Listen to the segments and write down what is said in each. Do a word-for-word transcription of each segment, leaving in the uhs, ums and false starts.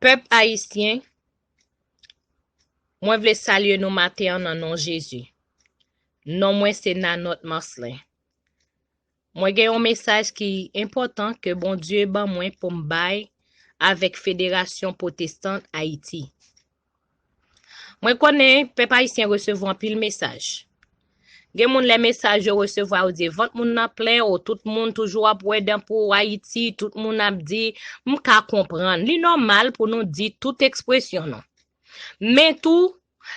Pèp ayisyen, mwen vle salye nou maten an nan non Jezi. Non mwen se Nanot Marcelin. Mwen gen yon mesaj ki enpòtan ke Bondye ban mwen pou m bay avèk Federasyon Pwotestan Ayiti. Mwen konnen pèp ayisyen resevwa anpil mesaj. Gen moun lè mesaj yo resevwa yo di vant moun nan plen, o tout moun toujou ap wè dan pou Ayiti, tout moun ap di, m ka konprann. Li nòmal pou nou di tout ekspresyon nou. Men tou,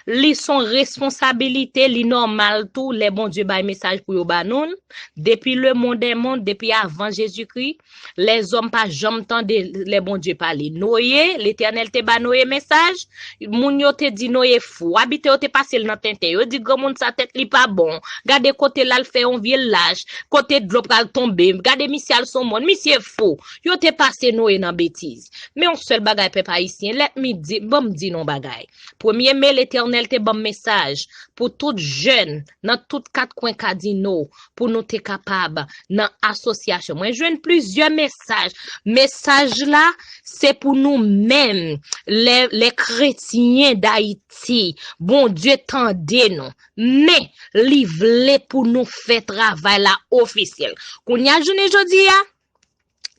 li son responsabilite, li nòmal tou, lè Bondye bay mesaj pou yo ba nou l, depi le monde est monde, depi avan Jezikri, lèzòm pa janm tande lè Bondye pale. Noye, Letènèl te ba Noye mesaj, moun yo te di Noye fou, abitè yo te pase l nan tenten, yo di granmoun sa tèt li pa bon, gade kote l al fè yon vye lach, kote dlo pral tonbe, gade misye al sou mòn, misye fou. Yo te pase Noye nan betiz. Men yon sèl bagay pèp ayisyen, let me di, ban m di nou bagay. Premye me, Letènèl te ban m mesaj pou tout jèn nan tout kat kwen Kadino, pou nou te kapab nan asosyasyon. Mwen jwenn plizyè mesaj. Mesaj la, se pou nou menm, lè, lè kretyen Dayiti. Bondye tande nou. Men, li vle pou nou fè travay la ofisyèl. Kounye a jounen jodi a,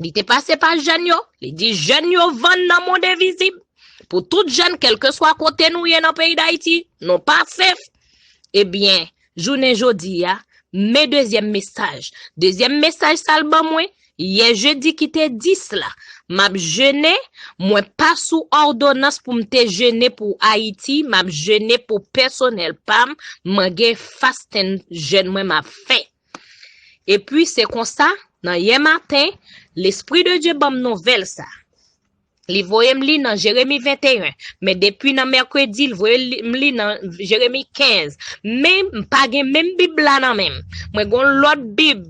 li te pase pa jèn yo, li di jèn yo vann nan mond envizib. Pou tout jèn, kèlkeswa kote nou ye nan peyi Dayiti, nou pa sef. Ebyen, jounen jodi a, men dezyèm mesaj. Dezyèm mesaj sa l ban mwen, yè jedi ki te dis la, m ap jene, mwen pa sou òdonans pou m te jene pou Ayiti, m ap jene pou pèsonèl pa m, mwen gen fasten jèn mwen m ap fè. Epi se konsa, nan yè maten, Lespri de Dye ban m nouvèl sa. Li voye m li nan Jeremi venteyen, men depi nan mèkredi, li voye li- m li nan Jeremi kenz. Men m pa gen menm Bib la nan men m. Mwen gen yon lòt Bib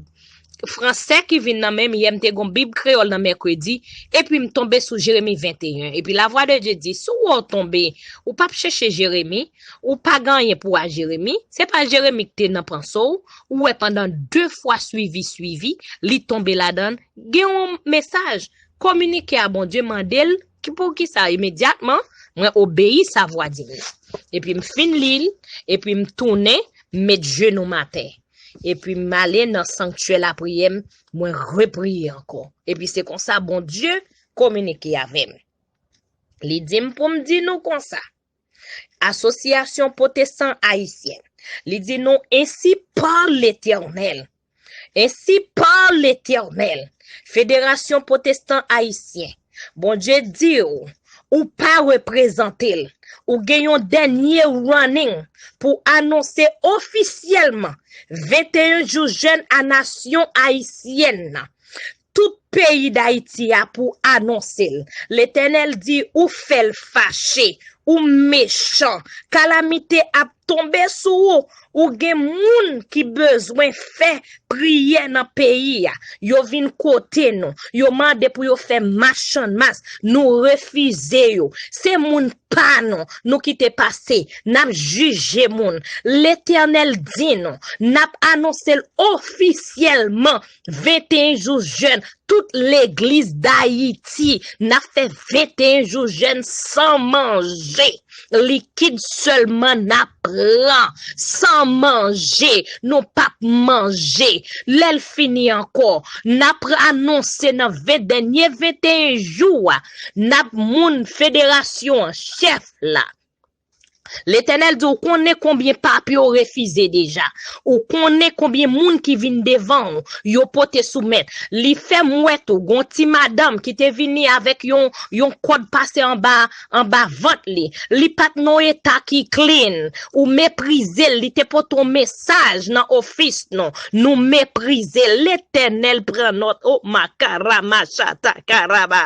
fransè ki vin nan men m. Yè m te gen yon Bib kreyòl nan mèkredi, epi m tonbe sou Jeremi venteyen. Epi Lavwa de Dye di, si w wè w tonbe, ou p ap chèche Jeremi, ou pa gen anyen pou w a Jeremi. Se pa Jeremi ki te nan panse w, ou wè pandan de fwa swivi, swivi, li tonbe ladan l. Gen yon mesaj, kominike a Bondye, mande l ki poukisa imedyatman mwen obeyi sa vwa di m nan. Epi m fin li l, epi m tounen, m met jenou m atè. Epi m ale nan sanktyè lapriyè m, mwen repriye ankò. Epi se konsa Bondye kominike avè m. Li di m pou m di nou konsa, Asosyasyon Pwotestan Ayisyen, li di nou, ensi pa Letènèl, ensi pa Letènèl, Federasyon Pwotestan Ayisyen, Bondye di w, ou pa reprezante l, ou gen yon dènye warning pou anonse ofisyèlman venteyen jou jèn a nasyon ayisyèn nan. Tout peyi Dayiti a pou anonse l. Letènèl di, ou fè l fache, ou mechan, kalamite ap tonbe sou ou. Ou gen moun ki bezwen fè priyè nan peyi a. Yo vin kote nou. Yo mande pou yo fè mach an mas. Nou refize yo. Se moun pa nou. Nou kite pase. N ap jije moun. Letènèl di nou. N ap anonse l ofisyèlman. Venteyen jou jèn. Tout legliz Dayiti, n ap fè venteyen jou jèn san manje. Likid sèlman n ap pran, san manje. Nou p ap manje. Lè l fini ankò, n ap anonse nan ven, dènye venteyen jou a, n ap moun federasyon an, chèf la. Letènèl di, ou konnen konbyen papye w refize deja. Ou konnen konbyen moun ki vin devan w, yo pote soumèt. Li fè m wè tou, gon ti madanm ki te vini avèk yon, yon kòd pase anba, anba vant li. Li pa t nan yon eta ki clean. Ou meprize l, li te pote yon mesaj nan ofis nou. Nou meprize l. Letènèl pran nòt. O makara machata karaba.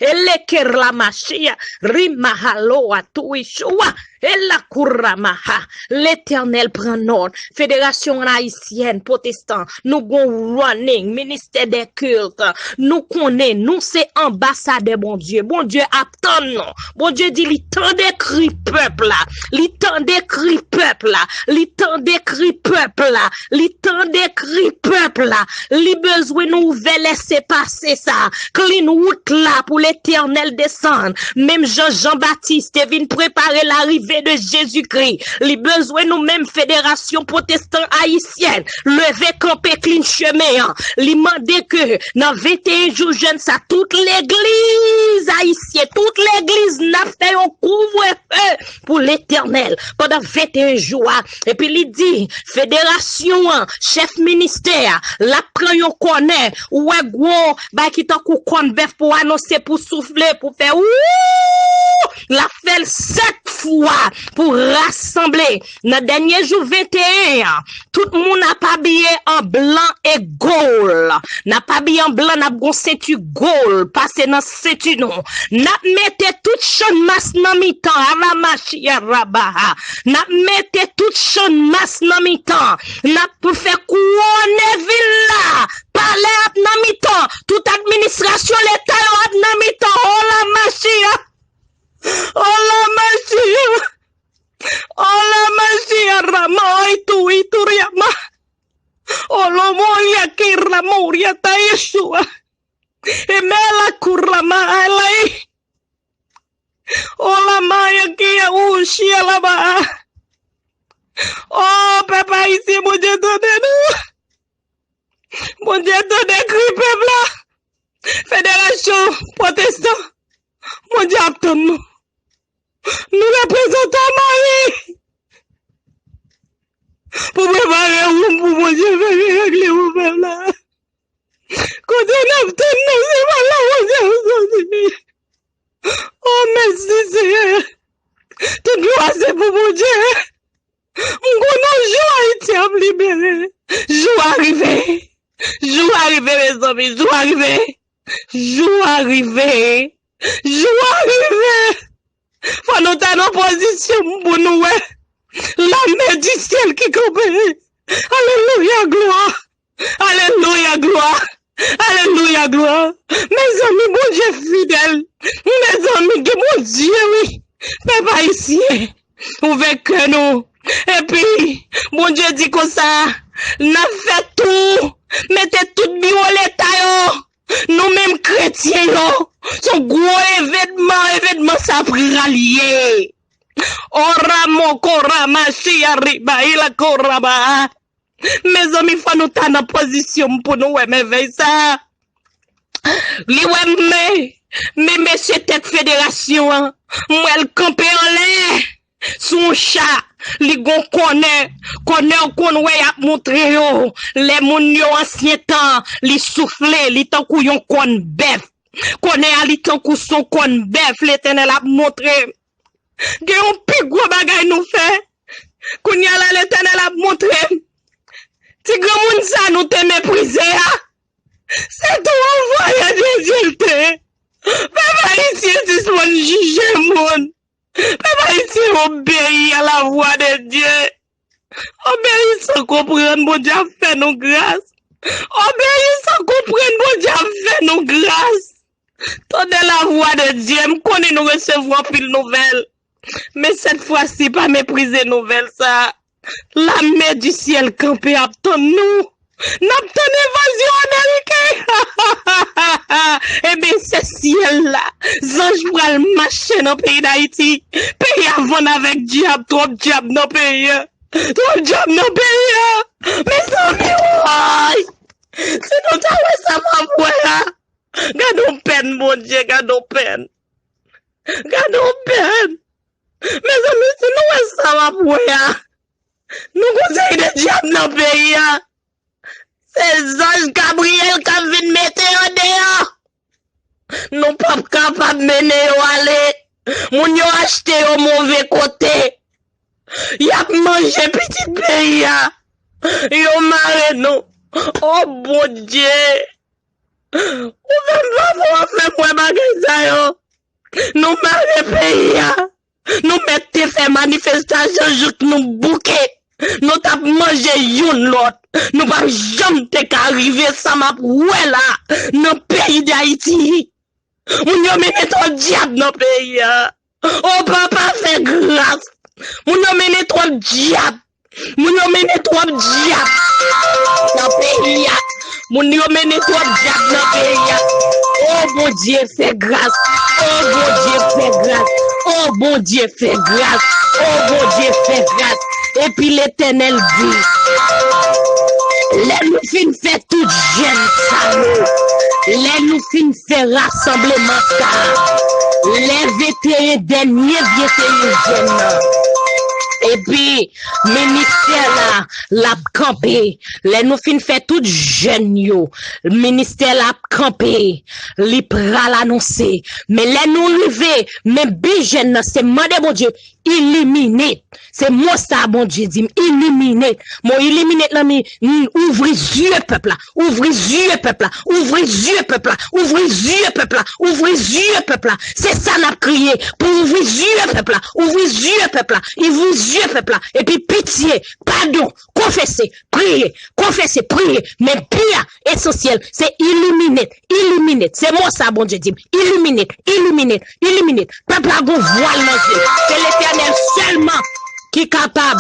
Elekerlamachia, rimahaloa, tuishua. Ela kuramaha, Letènèl pran nòt. Federasyon ayisyèn pwotestan, nou gon running, ministè dè kilt. Nou konnen nou se anbasadè Bondye. Bondye ap tann nou. Bondye di li tande kri pèp la. Li tande kri pèp la. Li tande kri pèp la. Li tande kri pèp la. Li bezwen nou ouvè lèsepase sa. Clean wout la pou Letènèl desann. Menm jan Jan Batis te vin prepare larive de Jezikri, li bezwen nou menm federasyon pwotestan ayisyèn leve kanpe clean chemen an. Li mande ke nan venteyen jou jèn sa, tout legliz ayisyen, tout legliz n ap fè yon kouvrefe pou Letènèl pandan venteyen jou a. Epi li di, federasyon an, chèf ministè a, l ap pran yon kònè, ou wè gwo bay ki tankou kòn bèf pou anonse, pou soufle, pou fè wou! L ap fè l sèt fwa pou rasanble. Nan dènye jou venteyen an, tout moun ap abiye an blan e gòl. N ap abiye an blan, n ap gon senti gòl pase nan senti nou. N ap mete tout chanmas nan mitan, Aramachi Arabaha. N ap mete tout chanmas nan mitan. N ap fè kouwone vil la. Palè ap nan mitan. Tout administrasyon leta yo ap nan mitan. Ola Machiya. Ola Machiya. Ola Machiya Rama. Oitu Ituriama. Olomoria Kira Moria Tayeshua. Emela Kurama Alai. O la maya ki ya ushi alaba. O pèp ayisyen, Bondye tande nou. Bondye tande kri pèp la. Federasyon pwotestan, Bondye ap tann nou. Nou reprezantan Mari pou prepare woum pou Bondye vini regle pou pèp la. Kote n ap tann nou, se pa la Bondye ap soti. O mèsi Seyè. Tout glwa se pou Bondye. M konnen yon jou Ayiti ap libere. Jou a rive. Jou a rive, mezanmi. Jou a rive. Jou a rive. Jou a rive. Fò nou ta nan pozisyon pou nou wè lame di syèl ki kanpe. Alelouya, glwa. Alelouya, glwa. Alelouya, glwa. Mezanmi, Bondye fidèl. Mezanmi, gen Bondye, wi. Pèp ayisyen, ouvè kè nou. Epi, Bondye di konsa, n ap fè tou, mete tout biwo leta yo, nou menm kretyen yo, se yon gwo evènman, evènman sa pral ye. Ora mokora mashi ariba ila koraba. Mezanmi, fò nou ta nan pozisyon pou nou wè mèvèy sa. Li wè m, men, men mesye tèt federasyon an, m wè l kanpe anlè sou yon cha. Li gon kònè, kònè w konn wè y ap montre yo. Lè moun yo ansyen tan, li soufle, li tankou yon kòn bèf. Kònè a, li tankou s on kòn bèf, Letènèl ap montre m. Gen yon pi gwo bagay nou fè. Kounye a la, Letènèl ap montre m. Ti granmoun sa nou te meprize a, se tou anvoye de Dye l te. Pèp ayisyen sispann jije moun. Pèp ayisyen obeyi a la vwa de Dye. Obeyi san konprann, Bondye ap fè nou gras. Obeyi san konprann, Bondye ap fè nou gras. Tande la vwa de Dye, m konnen nou resevwa anpil nouvèl. Men sèt fwa si, pa meprize nouvèl sa. Lame di syèl kanpe ap tann nou. N ap tann envazyon ameriken. Ebyen, se syèl la. Zanj pral mache nan peyi Dayiti. Peyi a vann avèk dyab, twòp dyab nan peyi a. Twòp dyab nan peyi a. Mezanmi, woy! Si nou ta wè sa m ap wè a. Gade yon pèn, Bondye, gade yon pèn. Gade yon pèn. Mezanmi, si nou wè sa m ap wè a, nou gon seri de dyab nan peyi a. Se zanj Gabriyèl k ap vin mete yo deyò. Nou p ap kapab mennen yo ale. Moun yo achte yo move kote. Y ap manje pitit peyi a. Yo mare nou. O Bondye! Ou fè m pafwa w ap fè m wè bagay sa yo. Nou mare peyi a. Nou mèt te fè manifestasyon jouk nou bouke. Nou t ap manje youn lòt. Nou p ap janm te ka rive sa m ap wè la nan peyi Dayiti. Moun yo mennen twòp dyab nan peyi a. O papa, fè gras. Moun yo mennen twòp dyab. Moun yo mennen twòp dyab nan peyi a. Moun yo mennen twòp dyab nan peyi a. O Bondye, fè gras. O Bondye, fè gras. O Bondye, fè gras. O Bondye, fè gras. Epi Letènèl di, lè nou fin fè tout jèn sa yo, lè nou fin fè rasanbleman sa, lè venteyen dènye venteyen jèn nan, epi ministè la, l ap kanpe. Lè nou fin fè tout jèn yo, ministè la ap kanpe. Li pral anonse. Men lè nou rive, men bi jèn nan, se mande Bondye, ilimine. Se mo sa Bondye di m, ilimine. Mo ilimine nan mi, m, ouvri zye pèp la, ouvri zye pèp la, ouvri zye pèp la, ouvri zye pèp la, ouvri zye pèp la. Se sa n ap kriye pou ouvri zye pèp la, ouvri zye pèp la, ouvri zye pèp la. Epi pitye, padon, konfese, priye, konfese, priye. Men pi a, esansyèl, se ilimine, ilimine. Se mo sa Bondye di m, ilimine, ilimine, ilimine. Pèp la gon vwal nan zye. Se Letènèl sèlman ki kapab,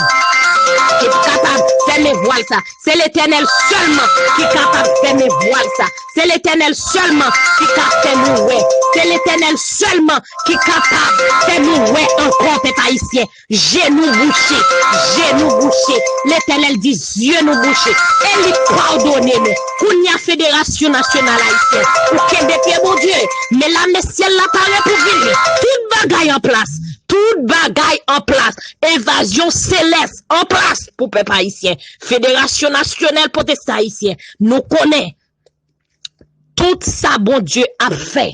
ki kapab fèmen vwal sa. Se Letènèl sèlman ki kapab fèmen vwal sa. Se Letènèl sèlman ki ka fè nou wè. Se Letènèl sèlman ki kapab fè nou wè ankò, pèp ayisyen. Je nou bouche, je nou bouche. Letènèl di, zye nou bouche. E li padone nou. Kounye a, Federasyon Nasyonal Ayisyèn, ou kenbe pye Bondye. Men lame syèl la pare pou vini. Tout bagay an plas. Tout bagay an plas. Envazyon selès an plas pou pèp ayisyen. Federasyon Nasyonal Pwotestan Ayisyen, nou konnen tout sa Bondye ap fè,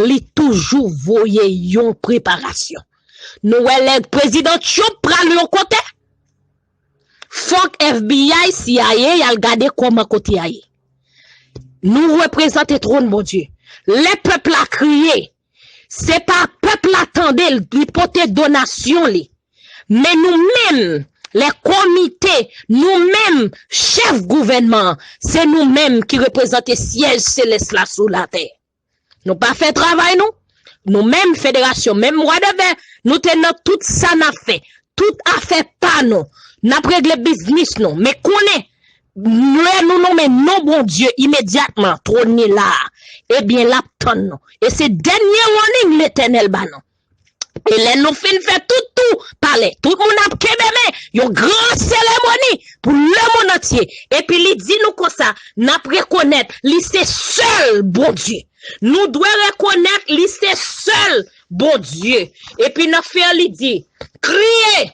li toujou voye yon preparasyon. Nou wè lè prezidan Trump pral yon kote, fòk F B I, C I A, y al gade kòman kote a ye. Nou reprezante twòn Bondye. Lè pèp la kriye, se pa pèp la tande l, li pote donasyon li. Men nou menm, lè komite, nou menm, chèf gouvènman an, se nou menm ki reprezante syèj selès la sou latè. Nou pa fè travay nou. Nou menm, federasyon, menm Wadèvè, nou te nan tout sa n ap fè. Tout afè pa nou. N ap regle biznis nou. Men konnen, lè nou nonmen non Bondye imedyatman, twòn li la a, ebyen, l ap tann nou. E se dènye warning Letènèl ba nou. E lè nou fin fè tout tou palè, tout moun ap kenbe men, yon gran seremoni pou lemonn antye. Epi li di nou konsa, n ap rekonèt li se sèl Bondye. Nou dwe rekonèt li se sèl Bondye. Epi nan fen an, li di, kriye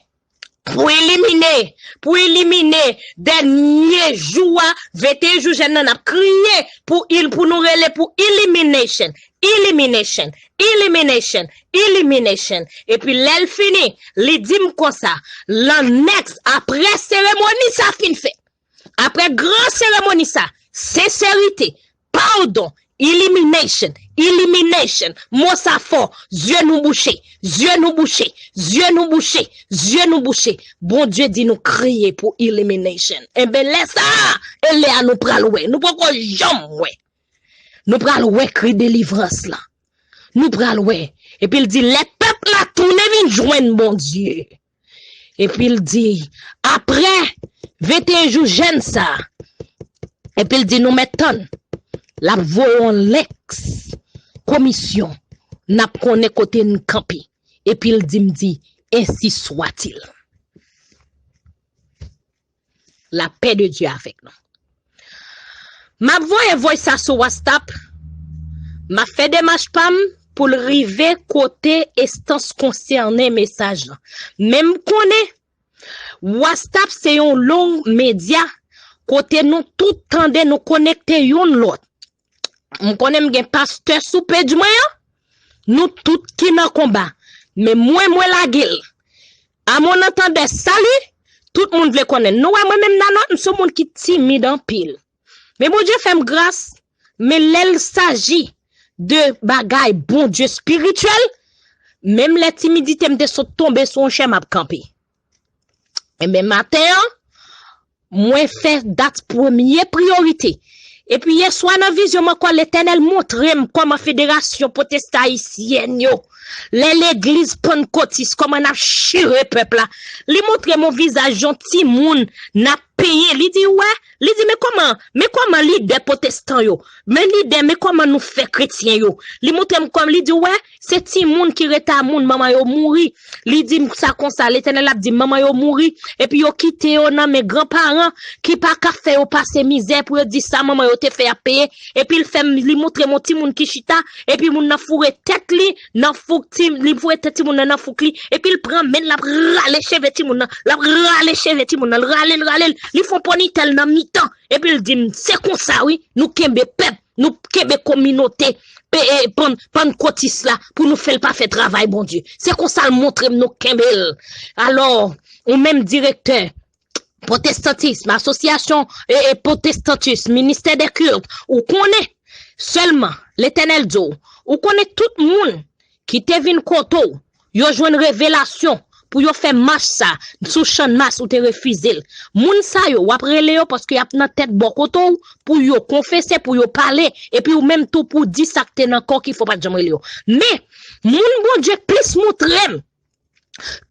pou elimine, pou elimine dènye jou a, venteyen jou jèn nan, n ap kriye pou il, pou nou rele pou elimination, elimination, elimination, elimination. Epi lè l fini, li di m konsa, lan nèks, apre seremoni sa fin fèt, apre gran seremoni sa, senserite, padon, elimination, elimination. Mo sa fò, zye nou bouche, zye nou bouche, zye nou bouche, zye nou bouche. Bondye di nou kriye pou elimination. Enben, lè sa a, e lè a nou pral wè. Nou poko janm wè. Nou pral wè kri delivrans lan. Nou pral wè. Epi l di, lè pèp la tounen vin jwenn Bondye. Epi l di, apre venteyen jou jèn sa a, epi l di, nou mèt tann. L ap voye yon lèks komisyon. N ap konnen kote n kanpe. Epi l di m di, ensi swatil. Lapè de Dye avèk nou. M ap voye voice sa sou WhatsApp. M ap fè demach pa m pou l rive kote enstans konsène mesaj lan. Men m konnen WhatsApp se yon long medya kote nou tout tande, nou konekte youn lòt. M konnen m gen pastè sou page mwen an. Nou tout ki nan konba. Men mwen, mwen lage l. A mon entendeur, salut. Tout moun vle konnen. Nou wè mwen menm Nanot, m se yon moun ki timid anpil. Men Bondye fè m gras. Men lè l saji de bagay Bondye espirityèl, Menm lè timidite m te sot tonbe sou yon chè, m ap kanpe. Enben, maten an, mwen fè dat premye priyorite. Epi yèswa nan vizyon m ankò, Letènèl montre m kòman federasyon pwotestan ayisyèn yo, lè legliz pannkotis, kòman n ap chire pèp la. Li montre m yon vizaj yon timoun n ap penyen. Li di, wè, li di, men kòman, men kòman lidè pwotestan yo, men lidè, men kòman nou fè kretyen yo. Li montre m kòman, li di, wè, se timoun ki rete a moun, manman yo mouri. Li di m sa konsa, Letènèl ap di m, manman yo mouri, epi yo kite yo nan men granparan ki pa ka fè yo pase mizè pou yo di sa manman yo te fè y ap peye. Epi l fè m, li montre m yon timoun ki chita, epi moun nan foure tèt li nan fouk ti, li foure tèt timoun nan nan fouk li, epi l pran men l, l ap rale cheve timoun nan, l ap rale cheve timoun nan, l rale l, rale l, li fè yon ponitèl nan mitan, epi l di m, se konsa wi, nou kenbe pèp, nou kenbe kominote, pe, e, pann, pannkotis la, pou nou fè l pa fè travay Bondye. Se konsa l montre m nou kenbe l. Alò, ou menm direktè, pwotestantism, asosyasyon, e, e, pwotestantism, ministè de kilt, ou konnen, sèlman, Letènèl di w, ou konnen tout moun ki te vin kote w, yo jwenn revelasyon pou yo fè mach sa sou Channmas, ou te refize l. Moun sa yo, w ap rele yo paske y ap nan tèt bò kote w pou yo konfese, pou yo pale, epi ou menm tou pou di sa k te nan kò w ki fè w pa t janm rele yo. Men, moun Bondye plis montre m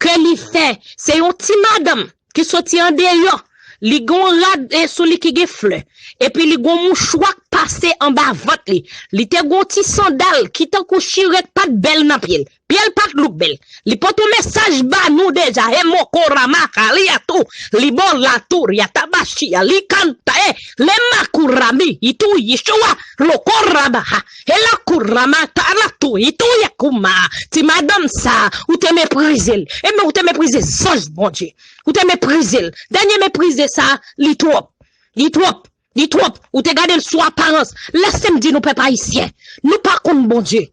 ke li fè, se yon ti madanm ki soti andeyò. Li gen yon rad, e, sou li ki gen flè. Epi li gen yon mouchwa k pase anba vant li. Li te gen yon ti sandal ki tankou chire k pa t bèl nan pye l. Pye l pa t look bèl. Li pote yon mesaj ba nou deja. E moko rama kali atou. Li bo la tou, ri atabashi, a li kanta, e, le makurami, itou Yeshua, loko raba, ha. E la kurama, ta la tou, itou Yakuma. Ti madanm sa, ou te meprize l. E men ou te meprize zanj Bondye. Ou te meprize l. Dènye meprize sa, li twòp. Li twòp. Li twòp. Ou te gade l sou aparans. Lèse m di nou, pèp ayisyen, nou pa konn Bondye.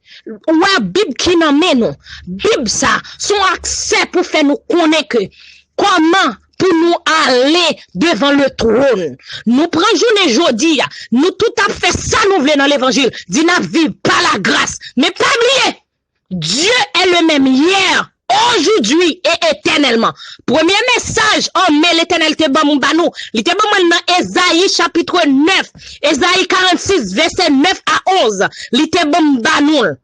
Ou wè Bib ki nan men nou. Bib sa, se yon aksè pou fè nou konnen ke kòman pou nou ale devan le twòn. Nou pran jounen jodi a, nou tout ap fè sa nou vle nan levanjil, di n ap viv pa lagras. Men pa bliye, Dieu est le même hier, aujourd'hui et éternellement. Premye mesaj an men Letènèl te ban m ba nou, li te ban mwen l nan Ezayi chapit nèf, Ezayi karannsis, vèsè nèf a onz, li te ban m ba nou l.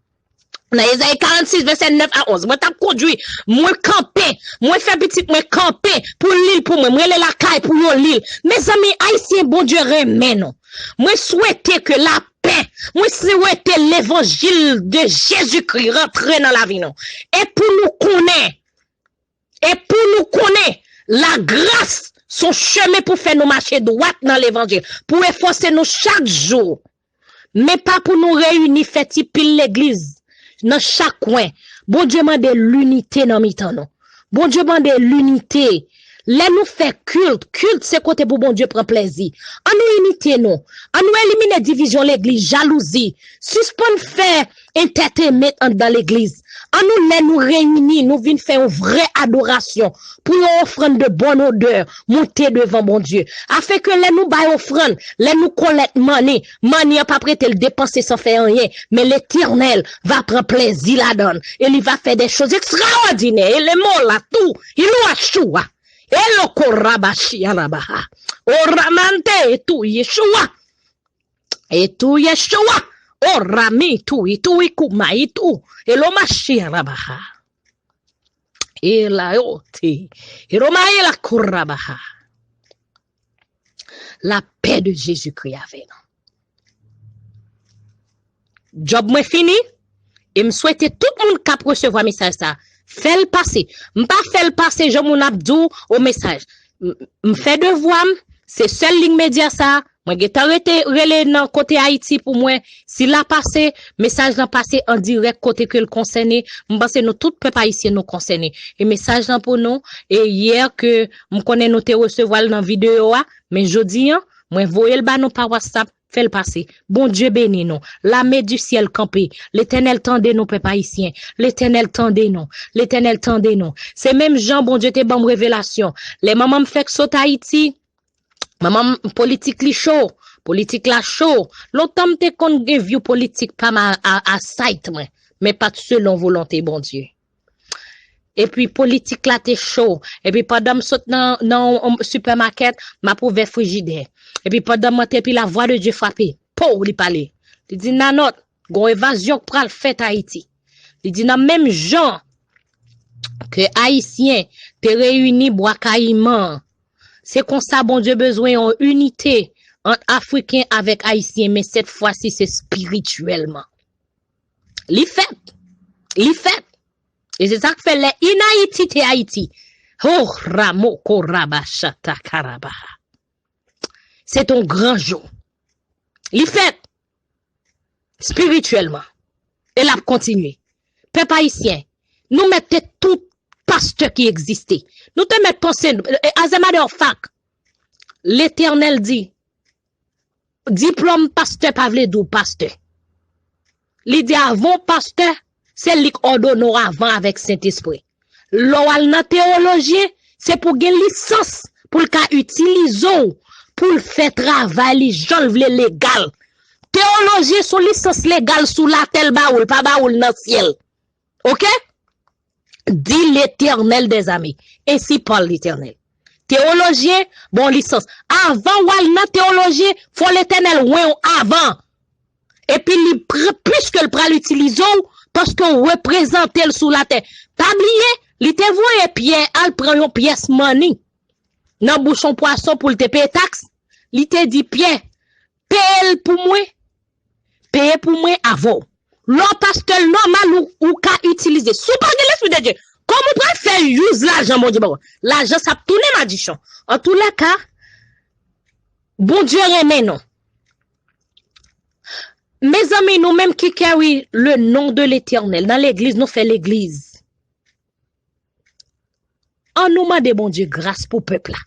Nan Ezayi karannsis, vèsè nèf a onz, mwen t ap kondui, mwen kanpe, mwen fè pitit mwen kanpe pou li l pou mwen, mwen rele lakay pou yo li l. Mezanmi, Ayisyen, Bondye renmen nou. Mwen swete ke lapè, mwen swete levanjil de Jezikri rantre nan lavi nou. E pou nou konnen, e pou nou konnen, lagras se yon chemen pou fè nou mache dwat nan levanjil, pou efòse nou chak jou. Men pa pou nou reyini fè ti pil legliz nan chak kwen. Bondye mande linite nan mitan nou. Bondye mande linite. Lè nou fè kilt, kilt se kote pou Bondye pran plezi. An nou inite nou. An nou elimine divizyon legliz, jalouzi. Sispann fè entertainment anndan legliz. An nou, lè nou reyini, nou vin fè yon vrè adorasyon pou yon ofrann de bòn odè monte devan Bondye. Afenke lè nou bay ofrann, lè nou kolèk mani, mani an p ap rete l depanse san fè anyen, men Letènèl va pran plezi ladan l, e li va fè de choz ekstraòdinè, e le mo la tou, il ou achoua, e lo korabashi alabaha, o ramante e tou Yeshua, e tou Yeshua, o rami tou, e tou ikuma, e tou, e lo mashi alabaha. E la yo te. E roma e la korabaha. Lapè de Jezikri avè nou. Djòb mwen fini. E m swete tout moun k ap resevwa mesaj sa, fè l pase. M pa fè l pase jan moun ap di w o mesaj. M, m fè devwa m. Se sèl Ligne Média sa. Mwen gentan rete rele nan kote Ayiti pou mwen. Si l ap pase, mesaj lan pase an dirèk kote ke l konsène. M panse nou tout pèp ayisyen nou konsène. E mesaj lan pou nou. E yè ke m konnen nou te resevwa l nan videyo a, men jodi an, mwen voye l ba nou pa WhatsApp, fè l pase. Bondye beni nou. Lame di syèl kanpe. Letènèl tande nou, pèp ayisyen. Letènèl tande nou. Letènèl tande nou. Se menm jan Bondye te ban m revelasyon. Lè manman m fèk sot Ayiti, manman m, politik li cho. Politik la cho. Lontan m te konn gen view politik pa m a, a, a site mwen. Men pa t selon volonte Bondye. Epi politik la te cho. Epi pandan m sot nan, nan yon sipèmakèt, m ap ouvè frijidè. Epi pandan m antre, epi lavwa de Dye frape. Pow, li pale. Li di, Nanòt, gon evazyon k pral fèt Ayiti. Li di, nan menm jan ke Ayisyen te reyini Bwa Kayiman an, se konsa Bondye bezwen yon inite ant Afriken avèk Ayisyen, men sèt fwa si se espirityèlman. Li fèt. Li fèt. E se sa k fè lè inayiti te Ayiti. Oh, Ramo Koraba Shata Karaba. Se ton gran jou. Li fèt. Espirityèlman. E l ap kontinye. Pèp ayisyen, nou mèt te tout pastè ki egziste. Nou te mèt panse, as a matter of fact, Letènèl di, diplòm pastè pa vle di w pastè. Li di avan w pastè, se li k òdone w avan avèk Sentespri. Lè w al nan teyolojyen, se pou gen lisans pou l ka itilize w, pou l fè travay li jan l vle legal. Teyolojyen se yon lisans legal sou latè l ba ou, l pa ba ou l nan syèl. Oke? Dit l'Éternel des armées. Ainsi parle l'Éternel. Teyolojyen, bon lisans. Avan w al nan teyolojyen, fò Letènèl wen w avan. Epi li, piske l pral itilize w, paske w reprezante l sou latè. Pa bliye, li te voye Pyè al pran yon pyès manni nan bouch yon pwason pou l te peye taks. Li te di Pyè, peye l pou mwen, peye pou mwen avè w. Lè w pastè l nòmal, ou, ou ka itilize. Si w pa gen Lespri de Dye, kòman w pral fè use lajan Bondye ba w? Lajan sa ap tounen madichon. Antoulèka, Bondye renmen nou. Mezanmi, nou menm ki carry le nom de l'Éternel, nan legliz, nou fè legliz. An nou mande Bondye gras pou pèp la.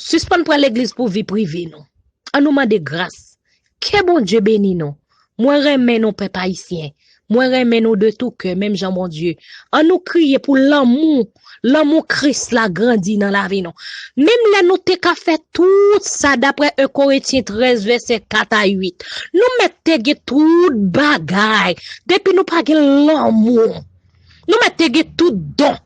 Sispann pran legliz pou vi prive nou. An nou mande gras. Ke Bondye beni nou. Mwen renmen nou pèp ayisyen. Mwen renmen nou de tou kè, menm jan Bondye. An nou kriye pou lanmou, lanmou Kris la grandi nan lavi nou. Menm lè nou te ka fè tout sa daprè en Korentyen trèz vèsè kat a uit, nou mèt te gen tout bagay. Depi nou pa gen lanmou, nou mèt te gen tout don,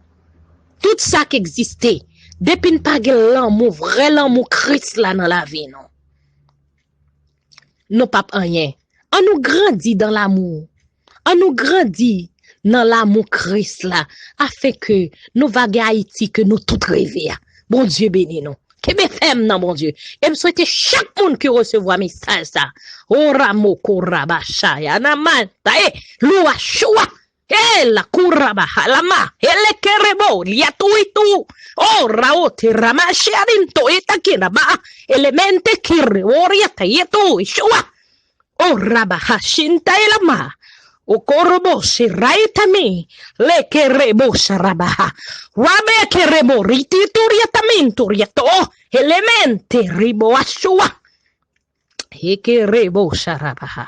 tout sa k egziste. Depi n pa gen lanmou, vrè lanmou Kris la nan lavi nou, nou p ap anyen. An nou grandi dan lamou. An nou grandi nan lamou Kris la, afenke nou va gen Ayiti ke nou tout reve a. Bondye beni nou. Kenbe fèm nan Bondye. E m swete chak moun ki resevwa mesaj sa. Ora moko raba shaya namanta e lua shua. E la kuraba halama. E le kerebo liatuitu. Ora ote rama shiarinto e takiraba. Elemente kirebo riata yetu ishua. O rabaha shinta elama. O korobo shiraitami. Le kerebo sharabaha. Rabe kerebo riti turiatamin turiato. Elemente ribo ashua. He kerebo sharabaha.